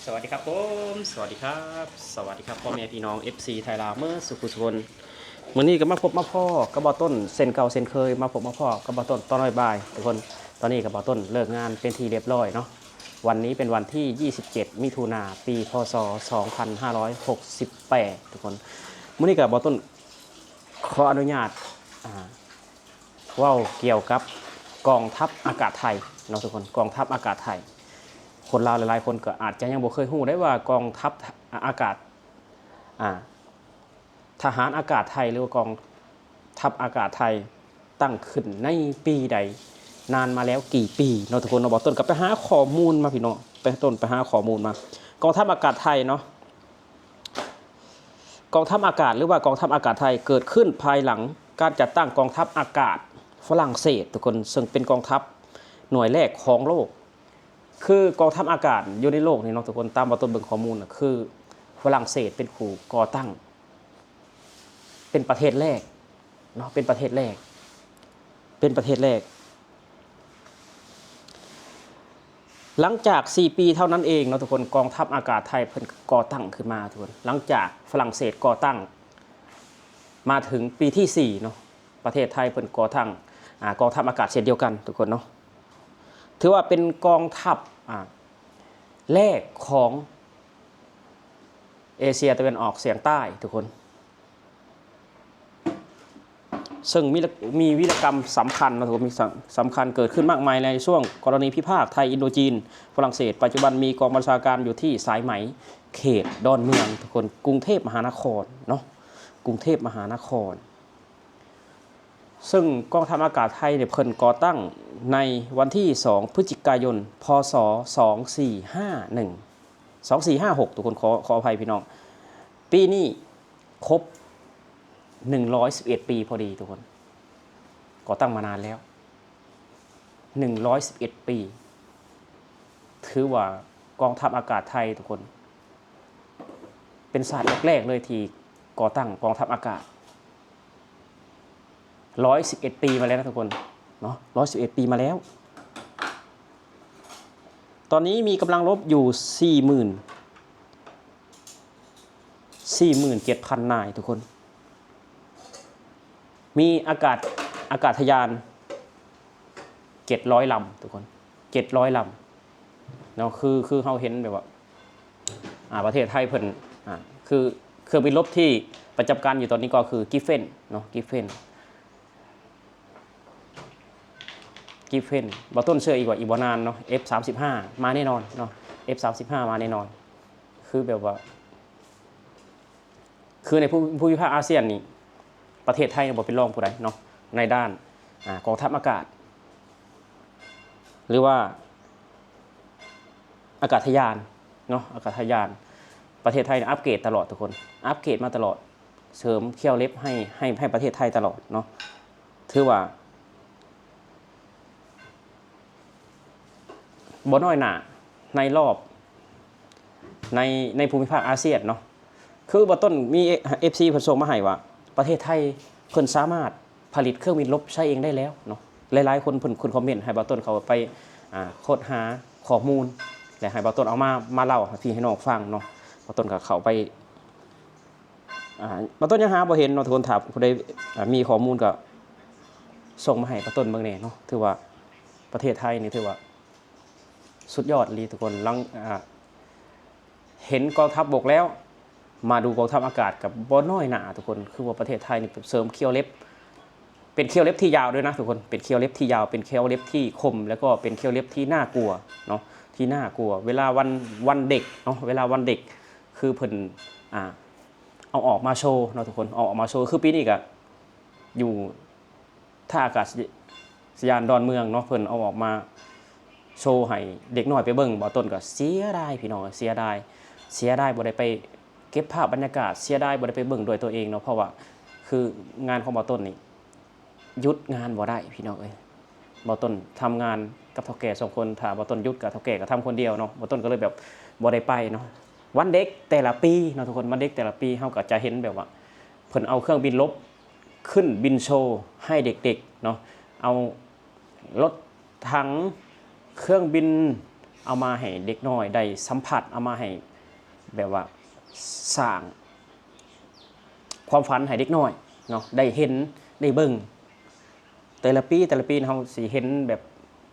ສະຫວັດດີຄັບຜົມ ສະຫວັດດີຄັບ ສະຫວັດດີຄັບ ພໍ່ແມ່ພີ່ນ້ອງ ເອັຟຊີ ໄທລາວ ເໝິດສູ່ຜູ້ສູ່ຄົນ. ມື້ນີ້ກໍມາພົບມາພໍ້ກັບບ່າວຕົ້ນເຊັ່ນເກົ່າເຊັ່ນເຄີຍ, ມາພົບມາພໍ້ກັບບ່າວຕົ້ນຕອນບ່າຍໆ ທຸກຄົນ. ຕອນນີ້ກໍບ່າວຕົ້ນເລີກງານເປັນທີ່ລຽບລ້ອຍເນາະ. ວັນນີ້ເປັນວັນທີ ຊາວເຈັດ ມິຖຸນາ ປີ ພ.ສ. ສອງພັນຫ້າຮ້ອຍຫົກສິບແປດ ທຸກຄົນ. ມື້ນີ້ກໍບ່າວຕົ້ນ ຂໍອະນຸຍາດ ອ່າ ເວົ້າກ່ຽວກັບກອງທັບອາກາດໄທເນາະທຸກຄົນ, ກອງທັບອາກາດໄທ. ຄົນລາວຫຼາຍໆຄົນກໍອາດຈະຍັງບໍ່ເຄີຍຮູ້ໄດ້ວ່າກອງທັບອາກາດ ອ່າ ທະຫານອາກາດໄທ ຫຼືວ່າກອງທັບອາກາດໄທຕັ້ງຂຶ້ນໃນປີໃດ, ນານມາແລ້ວກີ່ປີເນາະທຸກຄົນເນາະ. ບ່າວຕົ້ນກໍໄປຫາຂໍ້ມູນມາ ພີ່ນ້ອງ, ບ່າວຕົ້ນໄປຫາຂໍ້ມູນມາ. ກອງທັບອາກາດໄທເນາະ, ກອງທັບອາກາດ ຫຼືວ່າກອງທັບອາກາດໄທ ເກີດຂຶ້ນພາຍຫຼັງການຈັດຕັ້ງກອງທັບອາກາດຝຣັ່ງເສດ ທຸກຄົນ, ເຊິ່ງເປັນກອງທັບໜ່ວຍແລກຂອງໂລກ. ຄືກອງທັບອາກາດຢູ່ໃນໂລກນີ້ເນາະທຸກຄົນ, ຕາມບ່າວຕົ້ນເບິ່ງຂໍ້ມູນນະ ຄືຝຣັ່ງເສດເປັນຜູ້ກໍ່ຕັ້ງ ເປັນປະເທດແລກເນາະ, ເປັນປະເທດແລກ ເປັນປະເທດແລກ. ຫຼັງຈາກສີ່ປີເທົ່ານັ້ນເອງເນາະທຸກຄົນ, ກອງທັບອາກາດໄທເພິ່ນກໍ່ຕັ້ງຂຶ້ນມາທຸກຄົນ. ຫຼັງຈາກຝຣັ່ງເສດກໍ່ຕັ້ງມາເຖິງປີທີສີ່ເນາະ, ປະເທດໄທເພິ່ນກໍ່ຕັ້ງ ອ່າ ກອງທັບອາກາດເຊັ່ນດຽວກັນທຸກຄົນເນາະ. ຖືວ່າເປັນກອງທັບ ອ່າ ແລກຂອງເອເຊຍຕາເວັນອອກສຽງໃຕ້ທຸກຄົນ. ເຊິ່ງມີ ມີວິລະກຳສຳຄັນເນາະ ມີສຳ ສຳຄັນເກີດຂຶ້ນມາກມາຍໃນຊ່ວງກໍລະນີພິພາດໄທອິນໂດຈີນຝຣັ່ງເສດ. ປັດຈຸບັນມີກອງບັນຊາການຢູ່ທີ່ສາຍໄໝ ເຂດດອນເມືອງທຸກຄົນ, ກຸງເທບມະຫານະຄອນເນາະ, ກຸງເທບມະຫານະຄອນ. ເຊິ່ງກອງທັບອາກາດໄທນີ້ເພິ່ນກໍ່ຕັ້ງໃນວັນທີສອງ ພຶສຈິກາຍົນ ພ.ສ. ສອງສີ່ຫ້າໜຶ່ງ ສອງສີ່ຫ້າຫົກ ທຸກຄົນ, ຂໍ ຂໍອະໄພພີ່ນ້ອງ. ປີນີ້ຄົບໜຶ່ງຮ້ອຍສິບເອັດປີພໍດີທຸກຄົນ, ກໍ່ຕັ້ງມານານແລ້ວ ໜຶ່ງຮ້ອຍສິບເອັດປີ. ຖືວ່າກອງທັບອາກາດໄທທຸກຄົນ ເປັນຊາດແລກໆເລີຍທີ່ກໍ່ຕັ້ງກອງທັບອາກາດ ຮ້ອຍສິບເອັດປີມາແລ້ວນະທຸກຄົນເນາະ, ຮ້ອຍສິບເອັດປີມາແລ້ວ. ຕອນນີ້ມີກຳລັງລົບຢູ່ສີ່ໝື່ນ ສີ່ໝື່ນເຈັດພັນນາຍທຸກຄົນ. ມີອາກາດ ອາກາດທະຍານເຈັດຮ້ອຍລຳທຸກຄົນ, ເຈັດຮ້ອຍລຳເນາະ. ຄື ຄືເຮົາເຫັນແບບວ່າ ອ່າ ປະເທດໄທເພິ່ນ ອ່າ ຄືເຄື່ອງບິນລົບທີ່ປະຈຳການຢູ່ຕອນນີ້ກໍຄື Gripen ເນາະ, Gripen Gripen ບໍ່ຕົ້ນເຊື່ອອີກວ່າອີກບໍ່ນານເນາະ ເອັຟສາມສິບຫ້າ ມາແນ່ນອນເນາະ, ເອັຟສາມສິບຫ້າ ມາແນ່ນອນ. ຄືແບບວ່າ ຄືໃນພູ ພູມິພາກອາຊຽນນີ້ ປະເທດໄທບໍ່ເປັນລອງຜູ້ໃດເນາະ ໃນດ້ານ ອ່າ ກອງທັບອາກາດ ຫຼືວ່າ ອາກາດທະຍານເນາະ, ອາກາດທະຍານ. ປະເທດໄທນີ້ອັບເກຣດຕະຫຼອດທຸກຄົນ, ອັບເກຣດມາຕະຫຼອດ, ເສີມເຂົ້າເລັບໃຫ້ ໃຫ້ ໃຫ້ປະເທດໄທຕະຫຼອດເນາະ. ຖືວ່າບໍ່ນ້ອຍໜ້າໃນລອບ ໃນ ໃນພູມິພາກອາຊຽນເນາະ. ຄືບ່າວຕົ້ນມີ ເອັຟຊີ ເພິ່ນສົ່ງມາໃຫ້ວ່າ ປະເທດໄທເພິ່ນສາມາດຜະລິດເຄື່ອງບິນລົບໃຊ້ເອງໄດ້ແລ້ວເນາະ. ຫຼາຍໆຄົນເພິ່ນຂຶ້ນຄອມເມັນໃຫ້ບ່າວຕົ້ນເຂົ້າໄປ ອ່າ ຄົ້ນຫາຂໍ້ມູນ ແລະ ໃຫ້ບ່າວຕົ້ນເອົາມາ ມາເລົ່າໃຫ້ພີ່ໃຫ້ນ້ອງຟັງເນາະ. ບ່າວຕົ້ນກໍເຂົ້າໄປ ອ່າ ບ່າວຕົ້ນຍັງຫາບໍ່ເຫັນເນາະທຸກຄົນ. ຖ້າຜູ້ໃດ ອ່າ ມີຂໍ້ມູນກໍສົ່ງມາໃຫ້ບ່າວຕົ້ນເບິ່ງແດ່ເນາະ. ຖືວ່າປະເທດໄທນີ້ຖືວ່າສຸດຍອດອີ່ຫຼີທຸກຄົນ. ຫຼັງ ອ່າ ເຫັນກອງທັບບົກແລ້ວ ມາດູກອງທັບອາກາດກໍບໍ່ນ້ອຍໜ້າທຸກຄົນ. ຄືວ່າປະເທດໄທນີ້ເສີມເຂົ້າເລັບ ເປັນເຂົ້າເລັບທີ່ຍາວດ້ວຍນະທຸກຄົນ, ເປັນເຂົ້າເລັບທີ່ຍາວ ເປັນເຂົ້າເລັບທີ່ຄົມ ແລ້ວກໍເປັນເຂົ້າເລັບທີ່ໜ້າກົວເນາະ, ທີ່ໜ້າກົວ. ເວລາວັນ ວັນເດັກເນາະ, ເວລາວັນເດັກ ຄືເພິ່ນ ອ່າ ເອົາອອກມາໂຊເນາະທຸກຄົນ, ເອົາອອກມາໂຊ. ຄືປີນີ້ກໍຢູ່ ທ່າອາກາດສະຍານດອນເມືອງເນາະ, ເພິ່ນເອົາອອກມາໂຊໃຫ້ເດັກນ້ອຍໄປເບິ່ງ. ບ່າວຕົ້ນກໍເສຍດາຍພີ່ນ້ອງເອີຍ, ເສຍດາຍ ເສຍດາຍບໍ່ໄດ້ໄປເກັບພາບບັນຍາກາດ, ເສຍດາຍບໍ່ໄດ້ໄປເບິ່ງດ້ວຍຕົວເອງເນາະ. ເພາະວ່າຄືງານຂອງບ່າວຕົ້ນນີ້ຢຸດງານບໍ່ໄດ້ພີ່ນ້ອງເອີຍ. ບ່າວຕົ້ນທຳງານກັບເຖົ້າແກ່ສອງຄົນ, ຖ້າບ່າວຕົ້ນຢຸດກໍເຖົ້າແກ່ກໍທຳຄົນດຽວເນາະ. ບ່າວຕົ້ນກໍເລີຍແບບບໍ່ໄດ້ໄປເນາະ. ວັນເດັກແຕ່ລະປີເນາະທຸກຄົນ, ວັນເດັກແຕ່ລະປີເຮົາກໍຈະເຫັນແບບວ່າເພິ່ນເອົາເຄື່ອງບິນລົບ ຂຶ້ນບິນໂຊໃຫ້ເດັກໆເນາະ, ເອົາລົດຖັງ ເຄື່ອງບິນ ເອົາມາໃຫ້ເດັກນ້ອຍໄດ້ສຳຜັດ, ເອົາມາໃຫ້ແບບວ່າສ້າງຄວາມຝັນໃຫ້ເດັກນ້ອຍເນາະ ໄດ້ເຫັນໄດ້ເບິ່ງ. ແຕ່ລະປີ ແຕ່ລະປີເຮົາຊິເຫັນແບບ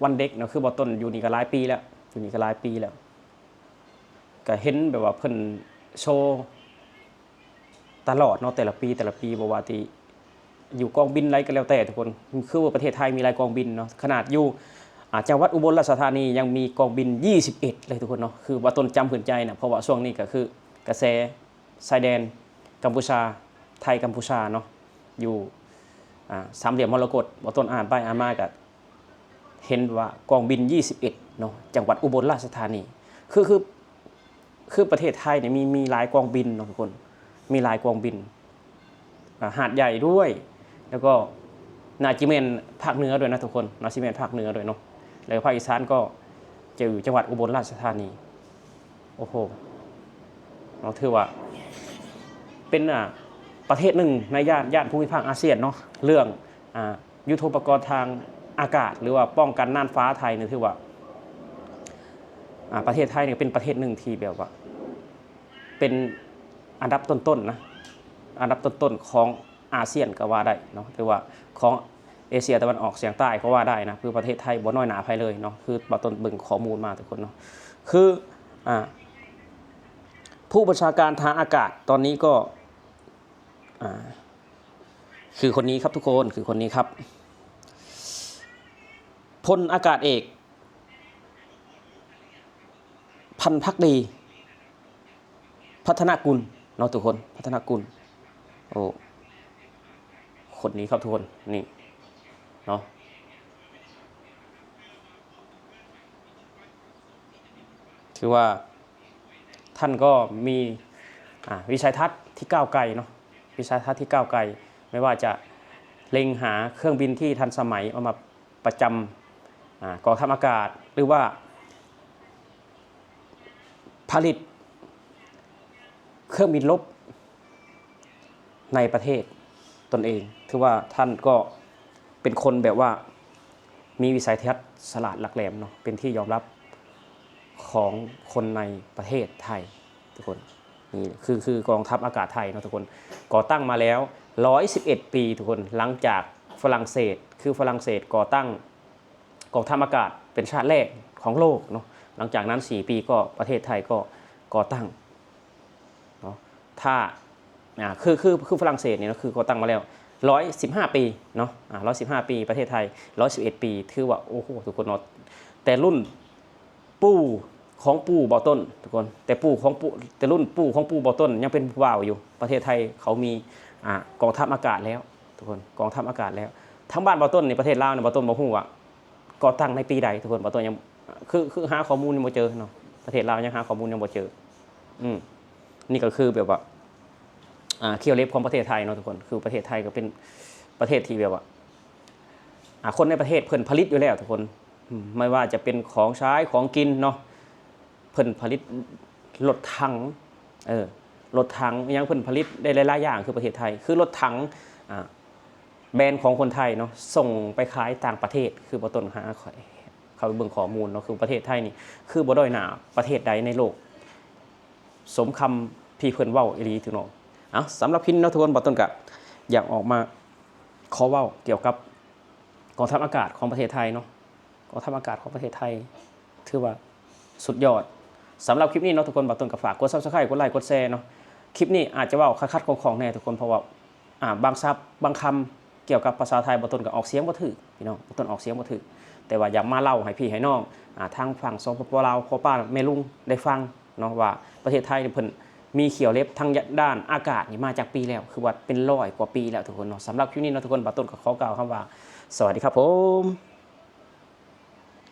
ວັນເດັກເນາະ, ຄືບໍ່ຕົ້ນຢູ່ນີ້ກໍຫຼາຍປີແລ້ວ, ຢູ່ນີ້ກໍຫຼາຍປີແລ້ວ ກໍເຫັນແບບວ່າເພິ່ນໂຊ ຕະຫຼອດເນາະ, ແຕ່ລະປີ ແຕ່ລະປີ ບໍ່ວ່າທີ່ຢູ່ກອງບິນໃດກໍແລ້ວແຕ່ທຸກຄົນ. ຄືວ່າປະເທດໄທມີຫຼາຍກອງບິນເນາະ, ຂະໜາດຢູ່ ອາ ຈັງຫວັດອຸບົນລາຊະທານີຍັງມີກອງບິນຊາວເອັດເລີຍທຸກຄົນເນາະ. ຄືວ່າຕົ້ນຈຳຂຶ້ນໃຈນະ, ເພາະວ່າຊ່ວງນີ້ກໍຄືກະແສຊາຍແດນກຳປູຊາ ໄທກຳປູຊາເນາະ, ຢູ່ ອາ ສາມຫຼ່ຽມມໍລະກົດ. ບໍ່ຕົ້ນອ່ານໄປອ່ານມາກໍ ເຫັນວ່າກອງບິນຊາວເອັດເນາະ ຈັງຫວັດອຸບົນລາຊະທານີ. ຄື ຄື ຄືປະເທດໄທນີ້ມີ ມີຫຼາຍກອງບິນເນາະທຸກຄົນ, ມີຫຼາຍກອງບິນ ອາ ຫາດໃຫຍ່ດ້ວຍ ແລ້ວກໍໜ້າຈະແມ່ນພາກເໜືອດ້ວຍນະທຸກຄົນ, ໜ້າຊິແມ່ນພາກເໜືອດ້ວຍເນາະ, ແລ້ວພາກອີສານກໍຢູ່ຈັງຫວັດອຸບົນລາຊະທານີ. ໂອ້ໂຫ ເນາະ ຖືວ່າເປັນ ອາ ປະເທດໜຶ່ງໃນຍ່ານ ຍ່ານພູມິພາກອາຊຽນເນາະ, ເລື່ອງ ອາ ຍຸດໂທປະກອນທາງອາກາດ ຫຼືວ່າປ້ອງກັນນ່ານຟ້າໄທນີ້ ຖືວ່າ ອາ ປະເທດໄທນີ້ເປັນປະເທດໜຶ່ງທີ່ແບບວ່າເປັນອັນດັບຕົ້ນໆນະ, ອັນດັບຕົ້ນໆຂອງອາຊຽນກໍວ່າໄດ້ເນາະ, ຖືວ່າຂອງເອເຊຍຕາເວັນອອກສຽງໃຕ້ກໍວ່າໄດ້ນະ. ຄືປະເທດໄທບໍ່ນ້ອຍໜ້າໃຜເລີຍເນາະ, ຄືບ່າວຕົ້ນເບິ່ງຂໍ້ມູນມາທຸກຄົນເນາະ. ຄື ອາ ຜູ້ບັນຊາການທາງອາກາດຕອນນີ້ກໍ ອາ ຄືຄົນນີ້ຄັບທຸກຄົນ, ຄືຄົນນີ້ຄັບ ພົນອາກາດເອກ ພັນພັກດີ ພັດທະນະກຸນເນາະທຸກຄົນ, ພັດທະນະກຸນ. ໂອ້ ຄົນນີ້ຄັບທຸກຄົນ ນີ້ເນາະ. ຖືວ່າທ່ານກໍມີ ອາ ວິໄສທັດທີ່ກ້າວໄກເນາະ, ວິໄສທັດທີ່ກ້າວໄກ, ແມ່ນວ່າຈະເລັງຫາເຄື່ອງບິນທີ່ທັນສະໄໝເອົາມາປະຈຳ ອາ ກອງທັບອາກາດ ຫຼືວ່າຜະລິດເຄື່ອງບິນລົບ ໃນປະເທດຕົນເອງ. ຖືວ່າທ່ານກໍເປັນຄົນແບບວ່າມີວິໄສທັດສະຫຼາດຫຼັກແຫຼມເນາະ, ເປັນທີ່ຍອມຮັບຂອງຄົນໃນປະເທດໄທທຸກຄົນ. ນີ້ຄື ຄືກອງທັບອາກາດໄທເນາະທຸກຄົນ, ກໍ່ຕັ້ງມາແລ້ວຮ້ອຍສິບເອັດປີທຸກຄົນ, ຫຼັງຈາກຝຣັ່ງເສດ, ຄືຝຣັ່ງເສດກໍ່ຕັ້ງ ກອງທັບອາກາດເປັນຊາດແລກຂອງໂລກເນາະ. ຫຼັງຈາກນັ້ນສີ່ປີກໍປະເທດໄທກໍກໍ່ຕັ້ງເນາະ. ຖ້າ ອາ ຄື ຄື ຄືຝຣັ່ງເສດນີ້ເນາະ ຄືກໍ່ຕັ້ງມາແລ້ວຮ້ອຍສິບຫ້າປີເນາະ, ອາ ຮ້ອຍສິບຫ້າປີ, ປະເທດໄທຮ້ອຍສິບເອັດປີ. ຖືວ່າ ໂອ້ໂຫ ທຸກຄົນເນາະ, ແຕ່ລຸ້ນປູ່ຂອງປູ່ບ່າວຕົ້ນທຸກຄົນ, ແຕ່ປູ່ຂອງປູ່ ແຕ່ລຸ້ນປູ່ຂອງປູ່ບ່າວຕົ້ນຍັງເປັນຜູ້ບ່າວຢູ່. ປະເທດໄທເຂົາມີ ອາ ກອງທັບອາກາດແລ້ວທຸກຄົນ, ກອງທັບອາກາດແລ້ວ. ທາງບ້ານບ່າວຕົ້ນນີ້ ປະເທດລາວນີ້ ບ່າວຕົ້ນບໍ່ຮູ້ວ່າ ກໍ່ຕັ້ງໃນປີໃດທຸກຄົນ, ບ່າວຕົ້ນຍັງ ຄື ຄືຫາຂໍ້ມູນຍັງບໍ່ເຈີເນາະ, ປະເທດລາວຍັງຫາຂໍ້ມູນຍັງບໍ່ເຈີ. ອືມ ນີ້ກໍຄືແບບວ່າ ອາ ຂ້ຽວເລັບຂອງປະເທດໄທເນາະທຸກຄົນ. ຄືປະເທດໄທກໍເປັນປະເທດທີ່ແບບວ່າ ອາ ຄົນໃນປະເທດເພິ່ນຜະລິດຢູ່ແລ້ວທຸກຄົນ, ອືມ ບໍ່ວ່າຈະເປັນຂອງໃຊ້ຂອງກິນເນາະ, ເພິ່ນຜະລິດລົດຖັງ ເອີ ລົດຖັງອີ່ຫຍັງ ເພິ່ນຜະລິດໄດ້ຫຼາຍໆຢ່າງ. ຄືປະເທດໄທ ຄືລົດຖັງ ອາ ແບຣນຂອງຄົນໄທເນາະ ສົ່ງໄປຂາຍຕ່າງປະເທດ. ຄືບ່າວຕົ້ນຫາ ຂ້ອຍເຂົ້າໄປເບິ່ງຂໍ້ມູນເນາະ, ຄືປະເທດໄທນີ້ຄືບໍ່ດ້ອຍໜ້າປະເທດໃດໃນໂລກ, ສົມຄຳທີ່ເພິ່ນເວົ້າອີ່ຫຼີເນາະ. ເອົາ ສຳລັບຄລິບນີ້ເນາະທຸກຄົນ, ບ່າວຕົ້ນກະຢາກອອກມາຂໍເວົ້າກ່ຽວກັບກອງທັບອາກາດຂອງປະເທດໄທເນາະ. ກອງທັບອາກາດຂອງປະເທດໄທ ຖືວ່າສຸດຍອດ. ສຳລັບຄລິບນີ້ເນາະທຸກຄົນ, ບ່າວຕົ້ນກໍຝາກກົດ Subscribe ກົດໄລ ກົດແຊເນາະ. ຄລິບນີ້ອາດຈະເວົ້າຂັດໆຂ້ອງໆແດ່ທຸກຄົນ, ເພາະວ່າ ອາ ບາງສັບບາງຄຳກ່ຽວກັບພາສາໄທ ບ່າວຕົ້ນກໍອອກສຽງບໍ່ຖືກພີ່ນ້ອງ, ບ່າວຕົ້ນອອກສຽງບໍ່ຖືກ. ແຕ່ວ່າຢາກມາເລົ່າໃຫ້ພີ່ໃຫ້ນ້ອງ ອາ ທາງຝັ່ງ ສປປ ລາວ ພໍ່ປ້າແມ່ລຸງໄດ້ຟັງເນາະ ວ່າປະເທດໄທນີ້ເພິ່ນມີຂ້ຽວເລັບທາງດ້ານອາກາດນີ້ມາຈັກປີແລ້ວ, ຄືວ່າເປັນຮ້ອຍກວ່າປີແລ້ວທຸກຄົນເນາະ. ສຳລັບຄລິບນີ້ເນາະທຸກຄົນ, ບ່າວຕົ້ນກໍຂໍກ່າວຄຳວ່າ ສະຫວັດດີຄັບຜົມ.